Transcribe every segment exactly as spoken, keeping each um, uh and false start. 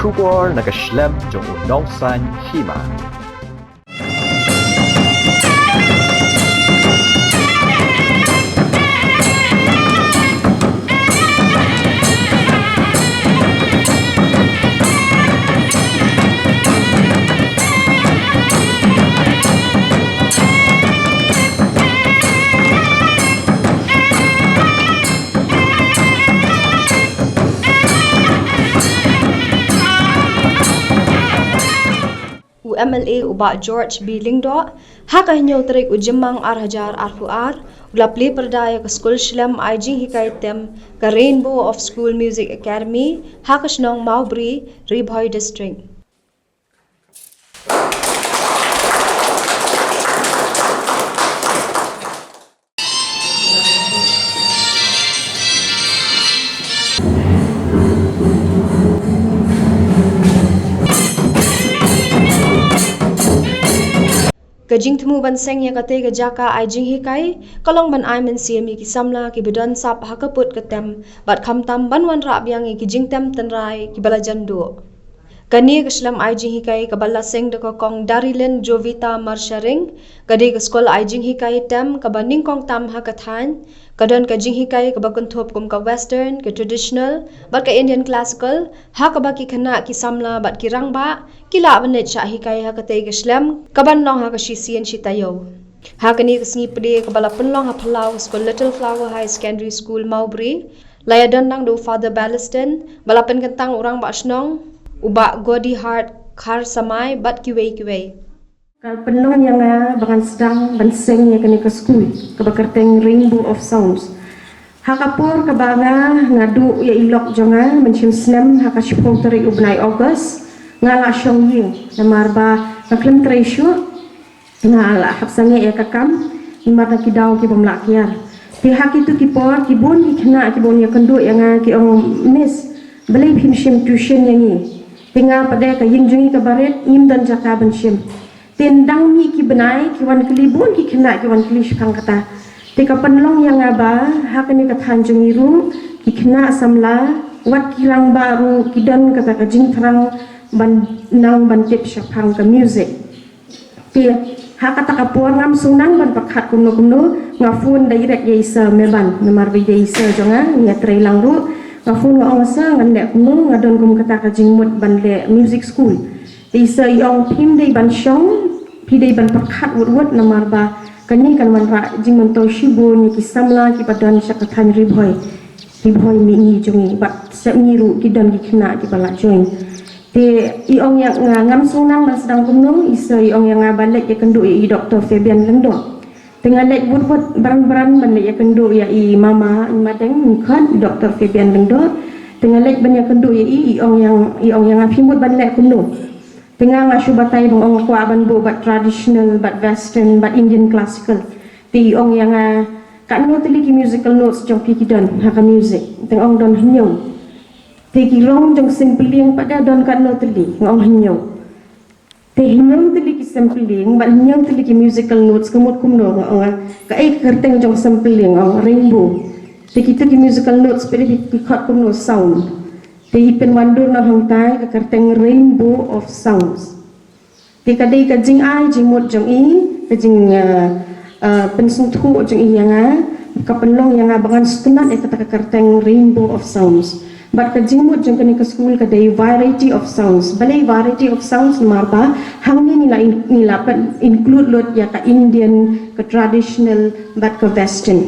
Khubor na ka shlem jong u nongsan hima. U M L A u Bah George B Lyngdoh, ha ka hynñiew tarik u Jymmang ar hajar arphew ar, u la plie pyrda ïa ka skul shlem ai jinghikai tem ka Rainbow of School Music Academy, ha ka shnong Mawbri, Ri Bhoi District. Ka jingthmu ban seng ïa katei ka jaka ai jinghikai, ka long ban ai mynsiem ïa ki samla ki ba don sap ha ka pud ka tem, bad khamtam ban wanrah biang ïa ki jingtem tynrai ki ba la jan duh. Kane ka shlem ai jinghikai kaba la seng da ka Kong Darilyn Jovita Marsharing, ka dei ka skul ai jinghikai tem kaba nyngkong tam ha ka thaiñ, ka don ka jinghikai kaba kynthup kum ka Western, ka Traditional, bad ka Indian Classical, ha kaba ki khynnah ki samla bad ki rangbah, ki lah ban leit shah hikai ha katei ka shlem, kaban long ha ka shisien shi taïew. Ha kane ka sngi plie kaba la pynlong ha phyllaw ka skul Little Flower High Secondary School Mawbri, la ïadon lang da u Father Baleston, ba la pynkyntang u rangbah shnong, u Bah Goddy Hart Kharsamai, bad kiwei kiwei. Ka pynlong ïa nga ba ngan sdang ban seng ïa kane ka skul, kaba kyrteng Rainbow of Sounds. Ha ka por kaba nga, nga duh ïa i lok jong nga, mynshem snem, ha ka shiphew tarik u bnai August, nga la shong ïing, namar ba nga khlem trei shuh, nga la hap sangeh ïa ka kam, namar na ki daw ki bym lah kiar. Te ha kitu ki por, ki bun ki khynnah, ki bun ïa kynduh ïa nga ki ong, "Miss, balei phim shim tuition ïa ngi?" Te nga pat de ka ïing jong ngi kaba rit, ngim don jaka ban shim. Te dang mih ki bnai, ki wan kylli bun ki khynnah, ki wan kylli shaphang kata. Te ka pynlong ïa nga ba, ha kane ka thaiñ jong ngi ruh, ki khynnah samla, wat ki rangbah ruh, ki don kata ka jingthrang ban nang ban tip shaphang ka music. Te ha kata ka por ngam shu nang ban pyrkhat kumno kumno, nga phone direct ïa i Sir Meban, namar ba i dei i Sir jong nga, nga ïatrei lang ruh. Nga phone nga ong, "Sir, ngan leh kumno, nga don kum kata ka jingmut ban leh music school." Te i Sir i ong, "Phim dei ban shong, phi dei ban pyrkhat wut wut, namar ba kane kan wanrah jingmyntoi shibun ïa ki samla ki ba don sha ka thaiñ Ri Bhoi, Ri Bhoi mihngi jong ngi, bad sha ngi ruh ki don ki khynnah ki ba lah join." Te i ong ïa nga, ngam shu nang ban sdang kumno, i Sir i ong ïa nga ba leit ïa kynduh ïa i Doktor Fabian Lyngdoh. Te nga leit wut wut bran bran ban leit ïa kynduh ïa i mama, i madeng, i khot, i Doktor Fabian Lyngdoh. Te nga leit ban ïa kynduh ïa i, i ong ïa, i ong ïa nga, "Phim mut ban leh kumno?" Te nga, nga shu batai ba nga ong nga kwah ban buh bad traditional, bad western, bad Indian classical. Te i ong ïa nga, "Katno tylli ki musical notes jong phi ki don ha ka music?" Te nga ong, "Don hynñiew." Te ki rong jong Seng Pyllieng pat de don katno tylli? Nga ong, "Hynñiew." Te hynñiew tylli ki Seng Pyllieng, bad hynñiew tylli ki musical notes, ka mut kumno? Nga ong, "Kaei ka kyrteng jong Seng Pyllieng?" Ong, "Rainbow." Te kitu ki musical notes phi, phi khot kumno? "Sound." Te i pynwandur na hangtai ka kyrteng Rainbow of Sounds. Te ka dei ka jingai jingmut jong i, ka jing, uh, uh, pynsngewthuh jong i ïa nga, ka pynlong ïa nga ba ngan sngewtynnat ïa kata ka kyrteng Rainbow of Sounds. Bad ka jingmut jong kane ka skul ka dei variety of sounds. Balei variety of sounds? Namar ba hangne ngi la in-, ngi la pyn-, include lut ïa ka Indian, ka traditional, bad ka western.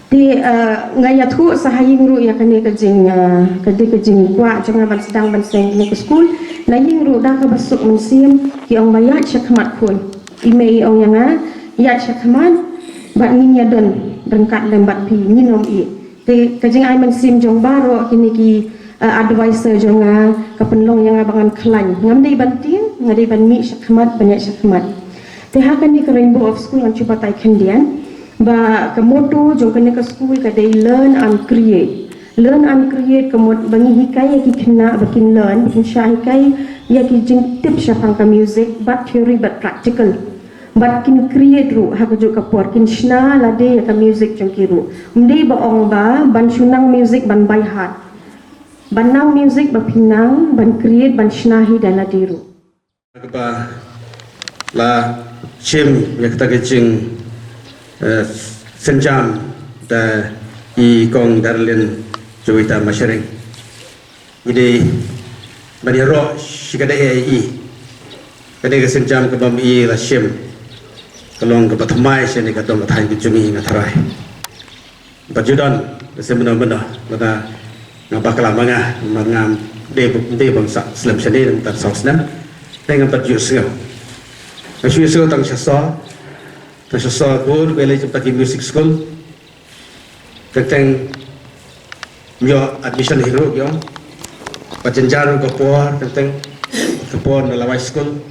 Te, uh, nga ïathuh sa ha ïing ruh ïa kane ka jing, uh, ka dei ka jingkwah jong nga ban sdang ban seng kane ka skul. Na ïing ruh da kaba suk mynsiem ki ong ba ïaid shakhmat khun. I mei i ong ïa nga, "Ïaid shakhmat, bad ngin ïadon ryngkat lem bad phi, ngin ym ïeh." Te ka jingai mynsiem jong baroh kine ki, uh, adviser jong nga ka pynlong ïa nga ba ngan khlaiñ. Ngam dei ban tieng, nga dei ban mih shakhmat, ban ïaid shakhmat. Te ha kane ka Rainbow of School ngan shu batai khyndiat ba ka motto jong kane ka skul ka dei learn and create. Learn and create ka mut ba ngi hikai ïa ki khynnah ba kin learn, ba kin shah hikai ïa ki jingtip shaphang ka music, bad theory bad practical. Bad kin create ruh ha kajuh ka por, kin shna lade ïa ka music jong ki ruh. Ym dei ba ong ba ban shu nang music ban by heart. Ban nang music ba phi nang ban create ban shna hi da lade ruh. Kaba la shim ïa kata ka jing, eh, synjam da i Kong Darlin Joita Masharing. Ngi dei ban ïaroh shi katdei ïa i. Katdei ka synjam kaba i la shim ka long kaba thymmai sha kane ka dong ka thaiñ ka jong i, nga tharai. Ba ju don, ba shem mynno mynno, lada nga bakla ma nga, ma nga dei, dei ban sah slem shane, nang tan saw snem. Te ngam pat ju sngew. Nga shu sngew tang sha so, tang sha so bun, ba lei jong ta ki music school. Teng teng ïoh admission hi ruh ïoh. Ba jynjar ruh ka por, teng teng ka por na Lawai School.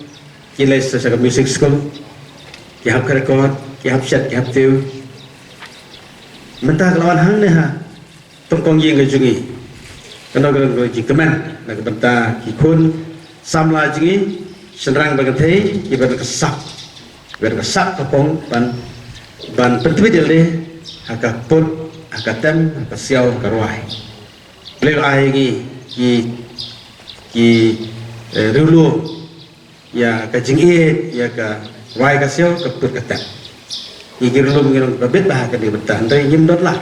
Ki leit sa sha ka music school. Ki hap ka record, ki hap shet, ki hap tiew. Mynta ka la wan hangne ha tong kong ïing ka jong i. Kano kano ka jingkmen na ka bynta ki khun samla jong i, shynrang bad kynthei, kiba don ka sap, kiba don ka sap ka pong ban, ban pyntbit ïa lade ha ka put, ha ka tem, ha ka siaw, ha ka rwai. Lei ai ngi ki, ki, eh, riewlum ïa ka jingïeit ïa ka rwai ka siaw, ka put ka tem. Ngi ki riewlum ngi long ba bit bha ha kane ka bynta, hynrei ngim don lad,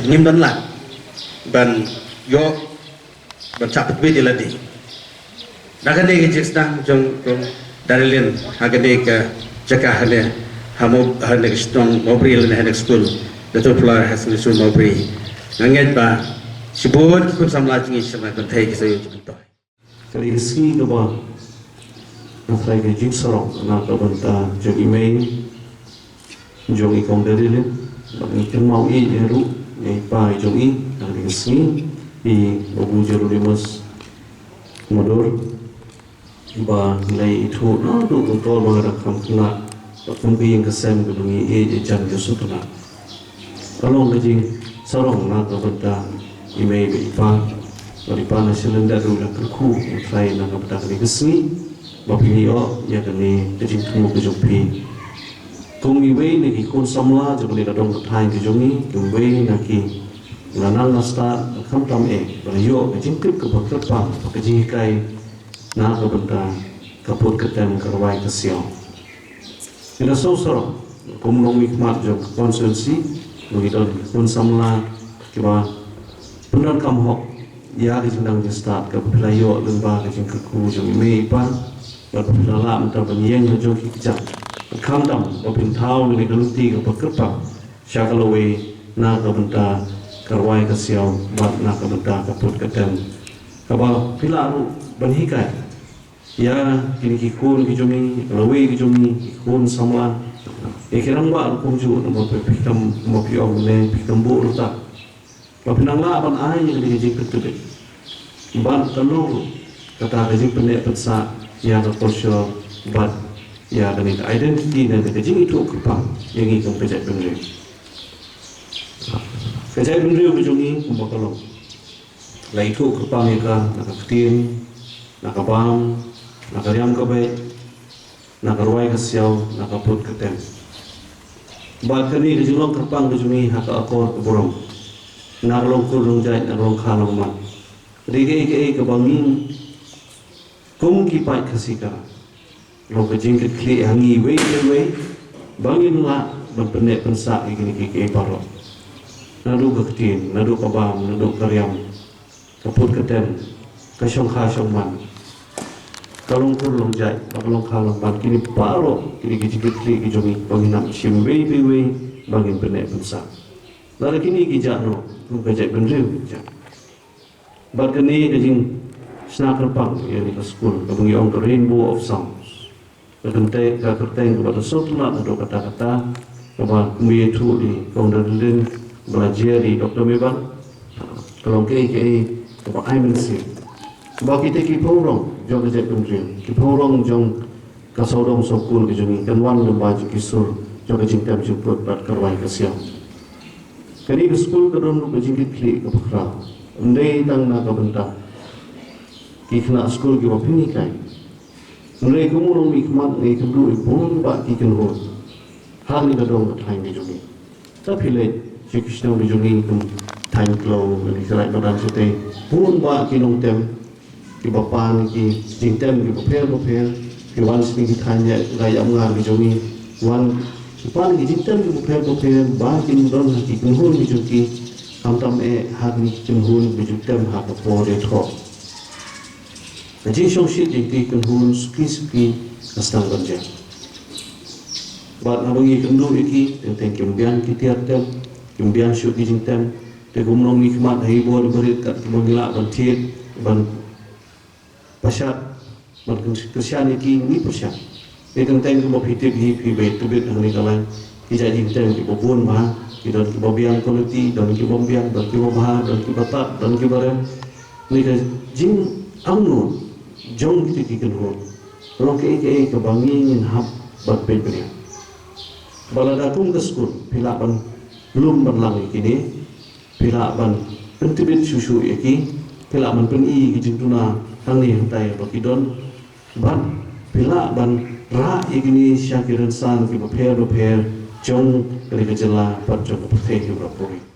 ngim don lad ban ïoh ban shah pyntbit ïa lade. Da kane ka jingsdang jong, jong Darlin ha kane ka jaka hangne ha Mo-, hangne ka shnong Mawbri lane hangne ka skul, The Two Flower High School Mawbri. Nga ngeit ba shibun ki khun samla jong ngi, shynrang kynthei ki sa ïoh jingmyntoi. Ka dei ka sngi kaba nga tharai ka jingsarong na ka bynta jong i mei jong i Kong Darlin, bad ngi kynmaw ïa i ruh, ïa i pa jong i, ha kane ka sngi, i Babu Jerodimus Madur, ba la ïathuh naduh ka por ba nga dang kham khynnah, bad kum ka ïing ka sem kaba ngi ïeit ïa jan ïa sngewtynnat. Ka long ka jingsarong na ka bynta i mei bad i pa, bad i pa na shalyndet ruh la kyrkhu, nga tharai na ka bynta kane ka sngi, ba phin ïoh ïa kane ka jingthmu ka jong phi. Kum iwei na ki khun samla jong kane ka dong ka thaiñ ka jong ngi, kum iwei na ki la nang la stad, khamtam eh, ba la ïoh ka jingtip kaba kyrpang, ka jinghikai na ka bynta ka put ka tem, ka rwai ka siaw. Ngi la sngewsarong kum nongmihkhmat jong ka constituency, ba ngi don ki khun samla kiba pyndonkam hok ïa ka jingdang jingstad kaba phi la ïoh lyngba ka jingkyrkhu jong i mei i pa, bad ba phi la lah mynta ban ïeng ha jong ki kjat. Khamtam ba phin thaw ïa kane ka lynti kaba kyrpang sha ka lawei na ka bynta ka rwai ka siaw bad na ka bynta ka put ka tem, kaba phi lah ruh ban hikai ïa kine ki khun ki jong ngi, ka lawei ki jong ngi, ki khun samla, ïa ki rangbah ruh kumjuh, namar ba phi khlem, namar phi ong ne phi khlem buh ruh ta. Ba phin nang lah ban ai ïa kane ka jingpyntbit. Bad ka long ruh kata ka jingpynneh pynsah ïa ka culture bad ïa kane ka identity ne ka jingithuh kyrpang ïa ngi kum ka jaitbynriew. Ka jaitbynriew ka jong ngi kumba ka long, la ithuh kyrpang ïa ka na ka ktien, na ka bam, na ka riam ka beit, na ka rwai ka siaw, na ka put ka tem. Bad kane ka jinglong kyrpang ka jong ngi ha ka akor ka burom, na ka long kur long jait, na ka long kha long man. Ka dei kaei kaei kaba ngi kum ki paid Khasi Khara, long ka jingkitkhlieh ha ngi iwei pa iwei ba ngin lah ban pynneh pynsah ïa kine kiei kiei baroh. Naduh ka ktien, naduh ka bam, naduh ka riam, ka put ka tem, ka shongkha shongman, ka long kur long jait, ka long kha long man, kine baroh kine ki jingkitkhlieh ki jong ngi ba ngin nang shim iwei pa iwei ba ngin pynneh pynsah. Lada kine ki jah noh, kum ka jaitbynriew ki jah. Bad kane ka jingshna kyrpang ïa kane ka skul kaba ngi ong ka Rainbow of Sounds, ka kynthei, ka kyrteng kaba da sngewtynnat haduh katta katta, kaba kumba ïathuh da i Kong Darlin, ba la jia da i Doktor Meban. Ka long kaei kaei kaba ai mynsiem ba kita ki phew rong jong ka jaitbynriew, ki phew rong jong ka sawdong sawkun ka jong ngi, kan wan lyngba jong ki sur jong ka jingtem jingput bad ka rwai ka siaw. Kane ka skul ka don ruh ka jingkitkhlieh kaba khraw, ym dei tang na ka bynta ki khynnah skul kiba pynhikai, hynrei kum u nongmihkhmat nga ïakynduh ïa bun bah ki kynhun ha kane ka dong ka thaiñ ka jong ngi. Lada phi leit sha ki shnong ki jong ngi kum thaiñ kloi, ki khlaiñ madan shatei. Bun bah ki nongtem kiba pan ki jingtem kiba pher ba pher, ki wan sha ki thaiñ ïa ka ïap ngar ki jong ngi, wan ki pan ki jingtem kiba pher ba pher ba kin don ha ki kynhun ki jong ki, khamtam eh ha ki kynhun ba ju tem ha ka por ïathoh. Ka jingshongshit jong ki kynhun suki suki ka sdang ban jia. Bad haba ngi kynduh ïa ki, teng teng kim biang ki tiar tem, kim biang shuh ki jingtem. Te kumno ngi khmat ha i bor i barit kat kumno ngi lah ban thied, ban pyrshah, ban kyrshan ïa ki, ngi pyrshah. Te teng teng kumba phi tip hi, phi ba tip bit hangne ka lain, ki jait jingtem kiba bun bha, ki don kiba biang quality, don kiba biang, don kiba bha, don kiba tad, don kiba rem. Kane ka jingangnud jong kita ki kynhun, ka long kaei kaei kaba ngi ngin hap ban peit bniah. Ba lada kum ka skul phi lah ban lum ban lang ïa kine, phi lah ban pyntbit shuh shuh ïa ki, phi lah ban pyni ïa ki jingduna hangne hangtai ba ki don, bad phi lah ban rah ïa kine sha ki rynsan kiba pher ba pher jong kane ka jylla bad jong ka pyrthei hi baroh kawei.